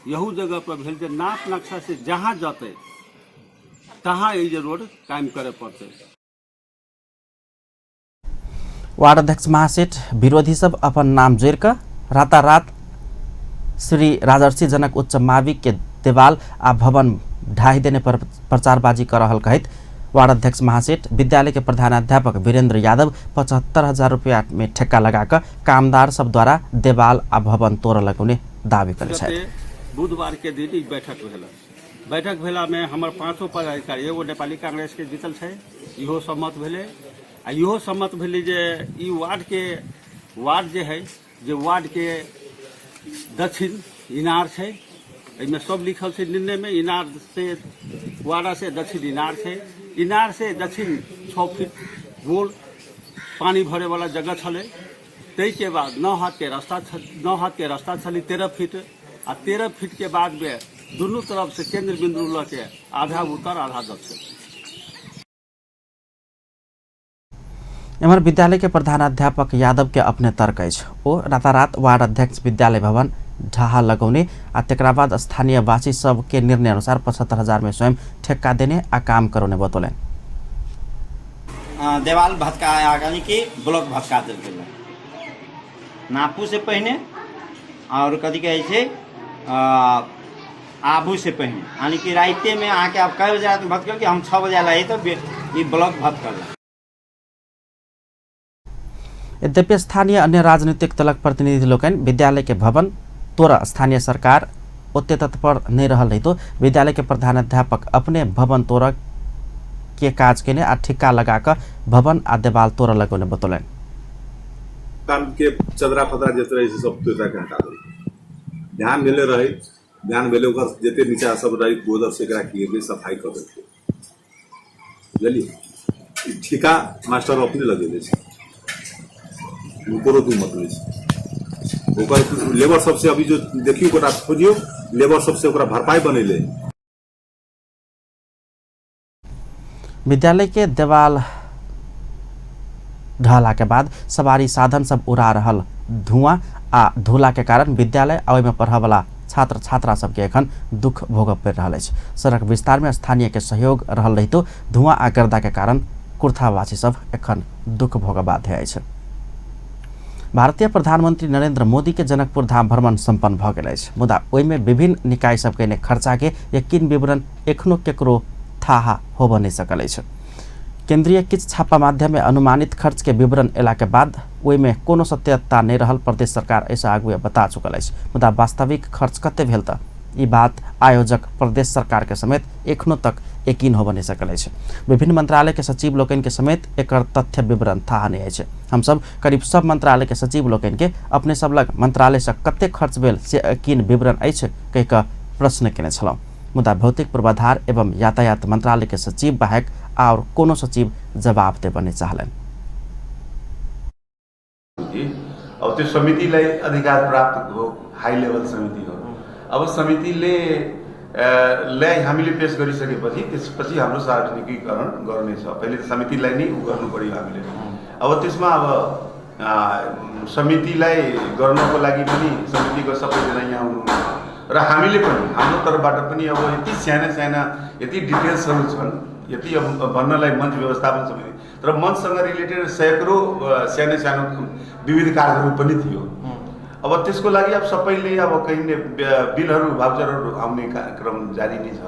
यहू जगह पर भेल जे नाप नक्शा से जहाँ जतै तहाँ ई जे रोड कायम करे पड़तै। वार्ड अध्यक्ष महासेठ विरोधी सब अपन नाम जोड़ कऽ रातारात श्री राजर्षि जनक उच्च माविक के देवाल आ भवन ढाही देने पर प्रचारबाजी कर रहल कहैत वार्ड अध्यक्ष महासेठ विद्यालय के प्रधानाध्यापक वीरेंद्र यादव 75,000 रुपया में ठेक्का लगाकर कामदार सब द्वारा देवाल आ भवन तोड़ लगौने दावी कयने छथि। बुधवार के दिन ई बैठक भेल। बैठक भेला में हमर 5 पदाधिकारी, एगो नेपाली कांग्रेस के जीतल छै, इहो सम्मत भेलै आ इहो सम्मत भेलै जे ई वार्ड के वार्ड जे है, जे वार्ड के दक्षिण इनार छै, एहिमे सब लिखल छै निर्णय में, इनार से वार्ड से दक्षिण इनार छै, इनार से दक्षिण 6 फीट गोल पानी भरे वाला जगह छलै। ताहिके बाद 9 हाथ के रास्ता 9 हाथ के रास्ता छलै 13 फीट आ 13 फीट के बाद में दुनू तरफ से केंद्र बिंदु लऽ के आधा उत्तर आधा दक्षिण। एम्हर विद्यालय के प्रधानाध्यापक यादव के अपने तर्क अछि। ओ रातारात वार्ड अध्यक्ष विद्यालय भवन ढाहा लगौने आ तकरा बाद स्थानीय वासी सबके निर्णय अनुसार 75,000 में स्वयं ठेक्का देने आ काम करौने बतौलनि। देवाल भटका यानी कि ब्लॉक भटका देल गेलै नापू से पहिने और कथी कहै छै आबू से पहिने, यानी कि राइते में अहाँके आब कए बजे रातिमे भटकल कि हम 6 बजे आयल तऽ ई ब्लॉक भटकल। यद्यपि स्थानीय अन्य राजनीतिक दलक प्रतिनिधि लोकनि विद्यालय के भवन तोड़ स्थानीय सरकार ओते तत्पर नहीं रहल रहितो विद्यालय के प्रधानाध्यापक अपने भवन तोड़ के काज केने आ ठिक्का लगा कऽ भवन आ देवाल तोड़ लगौने बतौलनि। काम के चदरा फदरा जते रहे से सब तोड़ के हटा देलकै। ध्यान भेले रहे, ध्यान भेले ओकर जते नीचा सब रहे गोदर से एकरा की सफाई कऽ देलकै। बुझलियै, ठिका मास्टर अपने लगेले छै, हुनको दू मत नहि छै। ओकर लेबर सबसे अभी जो देखियौ ओकरा खोजियौ, लेबर सबसे ओकरा भरपाई बनेले। विद्यालय के देवाल ढहला के बाद सवारी साधन सब उड़ा रहल धुआं आ धूला के कारण विद्यालय आ ओहिमे पढ़यवला छात्र छात्रा सबके एखन दुख भोगऽ पड़ि रहल अछि। सड़क विस्तार में स्थानीय के सहयोग रहल रहितो धुआं आ गर्दा के कारण कुर्थावासी सब एखन दुख भोगऽ बाध्य अछि। भारतीय प्रधानमंत्री नरेंद्र मोदी के जनकपुर धाम भ्रमण सम्पन्न भऽ गेल अछि, मुदा ओहिमे विभिन्न निकाय सबके ने खर्चा के यकीन विवरण एखनो केकरो थाहा होबऽ नहि सकल अछि। केंद्रीय किछु छापा माध्यम में अनुमानित खर्च के विवरण एला के बाद ओहिमे कोनो सत्यता नहीं रहल प्रदेश सरकार ऐसा आगुए बता चुकल अछि। मुदा वास्तविक खर्च कते भेल त ई बात आयोजक प्रदेश सरकार के समेत एखनो तक यकीन होबऽ नहीं सकल अछि। विभिन्न मंत्रालय के सचिव लोकनि के समेत एकर तथ्य विवरण थाहा नहीं अछि। हमसब करीब सब मंत्रालय के सचिव लोकनि के अपने सब लग मंत्रालय से कते खर्च भेल से यकीन विवरण अछि कहि कऽ प्रश्न केने छलहुँ। मुदा भौतिक पूर्वाधार एवं यातायात मंत्रालय के सचिव बाहेक और कोनो सचिव जवाब देबऽ नहीं चाहलनि। अब त्यो समितिलाई अधिकार प्राप्त हो, हाई लेभल समिति हो। अब समितिले लाई हामीले पेश गरिसकेपछि त्यसपछि हाम्रो सार्वजनिकीकरण गर्नेछ। पहिले त समितिलाई नै उ गर्नु पर्यो हामीले। अब त्यसमा अब समितिलाई गर्नको लागि पनि समितिको सबैजना यहाँ हुनुहुन्छ र हामीले पनि हाम्रो तर्फबाट पनि अब यति साना साना यति डिटेल्सहरू छन्, यति अब भन्नलाई मञ्च व्यवस्थापन समिति, तर मञ्चसँग रिलेटेड सैकडौँ सानो सानो विविध कार्यहरू पनि थियो। अब त्यसको लागि अब सबैले अब कहीँ बिलहरू भाउचरहरू आउने कार्यक्रम जारी नै छ।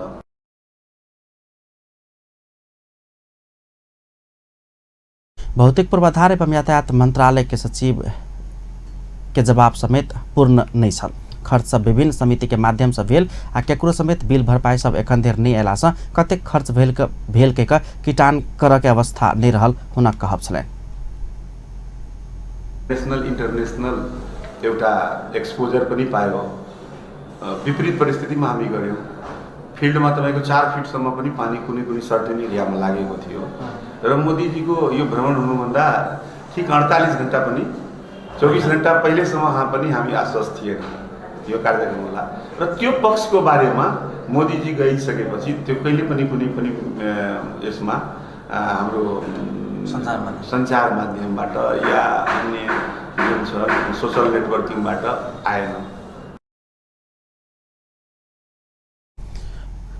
भौतिक पूर्वाधार एवं यातायात मंत्रालय के सचिव के जवाब समेत पूर्ण नहीं छल। खर्च सब विभिन्न समिति के माध्यम से भेल आ केकरो समेत बिल भरपाई सब एखन धरि नहीं अयला से कतेक खर्च भेल के किटान करऽ के अवस्था नहीं रहल हुनक कहब छलनि। नेसनल इन्टरनेसनल एउटा एक्सपोजर पनि पायो। विपरीत परिस्थितिमा हामी गऱ्यौँ। फिल्डमा तपाईँको 4 फिटसम्म पनि पानी कुनै कुनै सर्टेन एरियामा लागेको थियो र मोदीजीको यो भ्रमण हुनुभन्दा ठिक 48 घन्टा पनि 24 घन्टा पहिलेसम्म पनि हामी आश्वस्त थिएन यो कार्यक्रम होला र त्यो पक्षको बारेमा मोदीजी गइसकेपछि त्यो कहिले पनि कुनै पनि यसमा हाम्रो सञ्चार माध्यमबाट या अन्य जुन छ सोसल नेटवर्किङबाट आएन।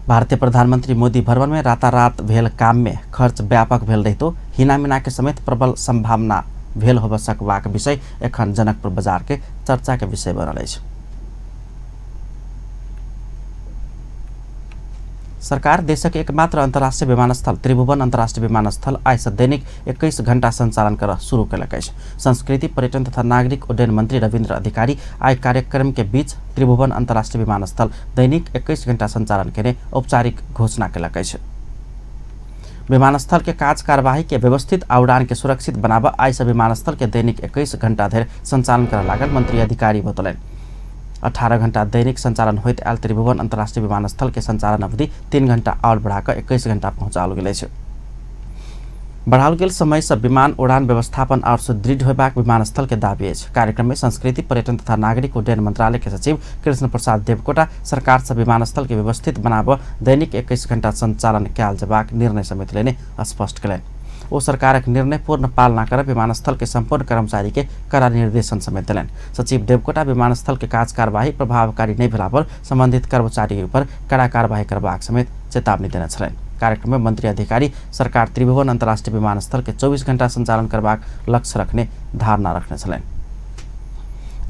भारतीय प्रधानमंत्री मोदी भ्रमण में रातारात भेल काम में खर्च व्यापक भेल रहितो हिनामिना के समेत प्रबल संभावना भेल होब सकबाक विषय एखन जनकपुर बाजार के चर्चा के विषय बनल अछि। सरकार देशक एकमात्र अंतर्राष्ट्रीय विमानस्थल त्रिभुवन अंतर्राष्ट्रीय विमानस्थल आइ से दैनिक 21 घंटा संचालन कर शुरू कयलक अछि। संस्कृति पर्यटन तथा नागरिक उड्डयन मंत्री रविन्द्र अधिकारी आइ कार्यक्रम के बीच त्रिभुवन अंतर्राष्ट्रीय विमानस्थल दैनिक 21 घंटा संचालन केने औपचारिक घोषणा कयलक अछि। विमानस्थल के काज कार्यवाही के व्यवस्थित आ उड़ान के सुरक्षित बनाबऽ आइ से विमानस्थल के दैनिक 21 घंटा धरि संचालन करऽ लागल मंत्री अधिकारी बतौलनि। 18 घंटा दैनिक संचालन होइत आयल त्रिभुवन अंतर्राष्ट्रीय विमानस्थल के संचालन अवधि 3 घंटा और बढ़ाकर 21 घंटा पहुंचाओल गेल अछि। बढ़ाओल गेल समय से विमान उड़ान व्यवस्थापन और सुदृढ़ होयबाक विमानस्थल के दावी अछि। कार्यक्रम में संस्कृति पर्यटन तथा नागरिक उड्डयन मंत्रालय के सचिव कृष्ण प्रसाद देवकोटा सरकार से विमानस्थल के व्यवस्थित बनाबऽ दैनिक 21 घंटा संचालन कयल जेबाक निर्णय समेत लेने स्पष्ट कयलनि। ओ सरकारक निर्णय पूर्ण पालना कर विमानस्थल के संपूर्ण कर्मचारी के कड़ा निर्देशन समेत देलनि। सचिव देवकोटा विमानस्थल के काज कार्यवाही प्रभावकारी नहीं भेला पर संबंधित कर्मचारी पर कड़ा कार्यवाही करबाक समेत चेतावनी देने छलनि। कार्यक्रम में मंत्री अधिकारी सरकार त्रिभुवन अंतर्राष्ट्रीय विमानस्थल के 24 घंटा संचालन करबाक लक्ष्य रखने धारणा रखने छलनि।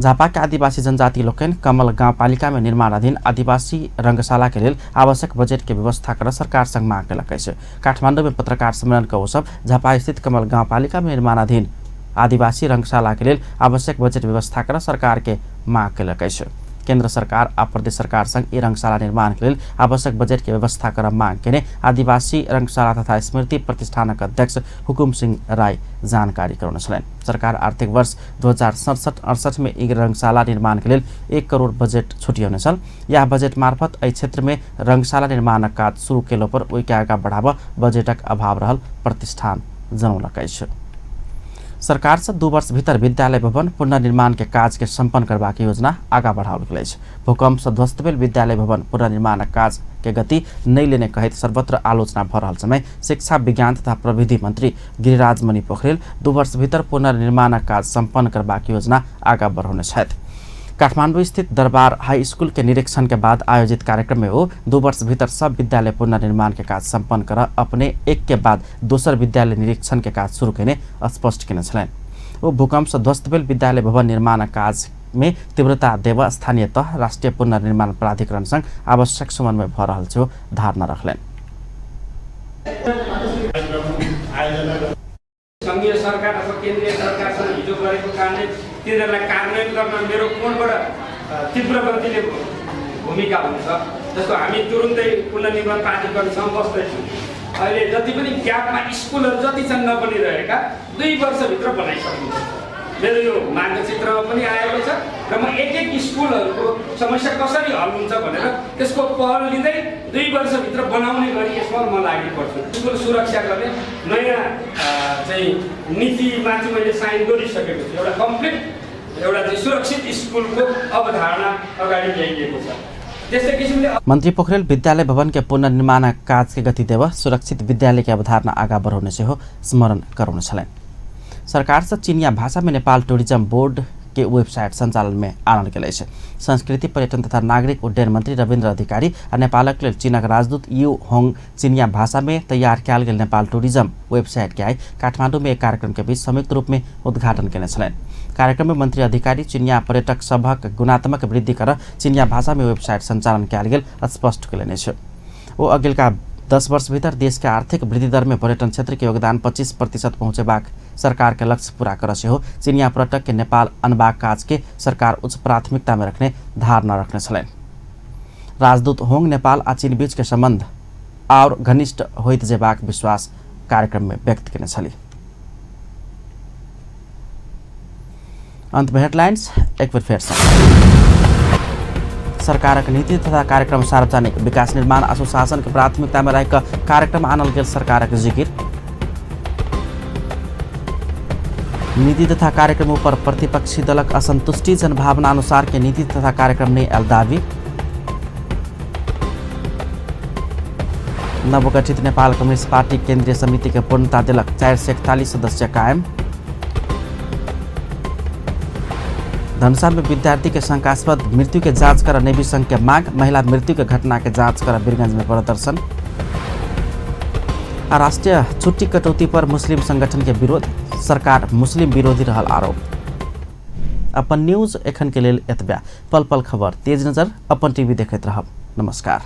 झापा के आदिवासी जनजाति लोकनि कमल गाउँपालिका में निर्माणाधीन आदिवासी रंगशाला के लेल आवश्यक बजट के व्यवस्था कर सरकार संग मांग कयलक अछि। काठमांडू में पत्रकार सम्मेलन क ओ सब झापा स्थित कमल गाउँपालिका में निर्माणाधीन आदिवासी रंगशाला के लेल आवश्यक बजट व्यवस्था कर सरकार के मांग कयलक अछि। केंद्र सरकार आ प्रदेश सरकार संग ई रंगशाला निर्माण के लेल आवश्यक बजट के व्यवस्था कर मांग केने आदिवासी रंगशाला तथा स्मृति प्रतिष्ठानक अध्यक्ष हुकुम सिंह राय जानकारी करौने छलनि। सरकार आर्थिक वर्ष 2067-68 में ई रंगशाला निर्माण के लेल 1 करोड़ बजट छुटियौने छल। यह बजट मार्फत एहि क्षेत्र में रंगशाला निर्माणक काज शुरू केलो पर ओहिके आगाँ बढ़ाबऽ बजटक अभाव रहल प्रतिष्ठान जनौलक अछि। सरकार से 2 वर्ष भीतर विद्यालय भवन पुनर्निर्माण के काज के संपन्न करबाक योजना आगाँ बढ़ाओल गेल अछि। भूकंप से ध्वस्त भेल विद्यालय भवन पुनर्निर्माणक काज के गति नहि लेने कहैत सर्वत्र आलोचना भऽ रहल समय शिक्षा विज्ञान तथा प्रविधि मंत्री गिरिराज मणि पोखरेल 2 वर्ष भीतर पुनर्निर्माणक काज संपन्न करबाक योजना आगाँ बढ़ौने छथि। काठमांडू स्थित दरबार हाई स्कूल के निरीक्षण के बाद आयोजित कार्यक्रम में वो 2 वर्ष भीतर सब विद्यालय पुनर्निर्माण के काज संपन्न कर अपने एक के बाद दोसर विद्यालय निरीक्षण के काज शुरू केने स्पष्ट केने छलनि। वो भूकंप से ध्वस्त भेल विद्यालय भवन निर्माण काज में तीव्रता देव स्थानीय तह राष्ट्रीय पुनर्निर्माण प्राधिकरण संग आवश्यक समन्वय भऽ रहल छो धारणा रखलनि। सङ्घीय सरकार अथवा केन्द्रीय सरकारसँग हिजो गरेको कारणले तिनीहरूलाई कार्यान्वयन गर्न मेरो कोणबाट तीव्र गतिले भूमिका हुन्छ। जस्तो हामी तुरुन्तै पुनर्निर्माण प्राधिकरणसँग बस्दैछौँ, अहिले जति पनि ग्यापमा स्कुलहरू जति छन् नबनिरहेका 2 वर्षभित्र बनाइसकिन्छ। मेरो यो मार्गचित्रमा पनि आएको छ र म एक एक स्कुलहरूको समस्या कसरी हल हुन्छ भनेर त्यसको पहल लिँदै 2 वर्षभित्र बनाउने गरी यसमा म लागि पर्छु। स्कुल सुरक्षा गर्ने नयाँ चाहिँ नीतिमाथि मैले साइन गरिसकेको छु। एउटा कम्प्लिट एउटा चाहिँ सुरक्षित स्कुलको अवधारणा अगाडि ल्याइएको छ। त्यस्तै किसिमले मन्त्री पोखरेल विद्यालय भवन के पुनर्निर्माण काज के गति देव सुरक्षित विद्यालय के अवधारणा आगा बढ़ाउने सेहो स्मरण कराउने छलनि। सरकार से चीनिया भाषा में नेपाल टूरिज्म बोर्ड के वेबसाइट संचालन में आनल गेल अछि। संस्कृति पर्यटन तथा नागरिक उड्डयन मंत्री रविन्द्र अधिकारी आ नेपालक लेल चीनक राजदूत यू होंग चीनिया भाषा में तैयार कयल गेल नेपाल टूरिज्म वेबसाइट के आइ काठमाडौँ में एक कार्यक्रम के बीच संयुक्त रूप में उद्घाटन केने छलनि। कार्यक्रम में मंत्री अधिकारी चीनिया पर्यटक सभक गुणात्मक वृद्धि कर चीनिया भाषा में वेबसाइट संचालन कयल गेल स्पष्ट केलनि अछि। ओ अगिलका 10 वर्षभीतर देश के आर्थिक वृद्धि दर में पर्यटन क्षेत्र के योगदान 25% पहुँचेबाक सरकार के लक्ष्य पूरा कर सेहो चीनिया पर्यटक के नेपाल अनबाक काज के सरकार उच्च प्राथमिकता में रखने धारणा रखने छलनि। राजदूत होंग नेपाल आ चीन बीच के संबंध और घनिष्ठ होइत जेबाक विश्वास कार्यक्रम में व्यक्त केने छली। अंत में हेडलाइंस एक बेर फेर से। सरकारक नीति तथा कार्यक्रम सार्वजनिक विकास निर्माण आ सुशासन के प्राथमिकता में राखि कार्यक्रम आनल गेल सरकारक जिकिर। नीति तथा कार्यक्रम पर प्रतिपक्षी दलक असंतुष्टि, जनभावना अनुसार के नीति तथा कार्यक्रम नहीं आयल दावी। नवगठित नेपाल कम्युनिस्ट पार्टी केंद्रीय समिति के पूर्णता दिलक 441 सदस्य कायम। धनुषा में विद्यार्थी के शंकास्पद मृत्यु के जांच कर नेवी संघ के मांग, महिला मृत्यु के घटना के जांच कर वीरगंज में प्रदर्शन। राष्ट्रीय छुट्टी कटौती पर मुस्लिम संगठन के विरोध, सरकार मुस्लिम विरोधी रहल आरोप। अपन न्यूज एखन के लेल एतबे। पल पल खबर तेज नजर अपन टीवी देखैत रहब। नमस्कार।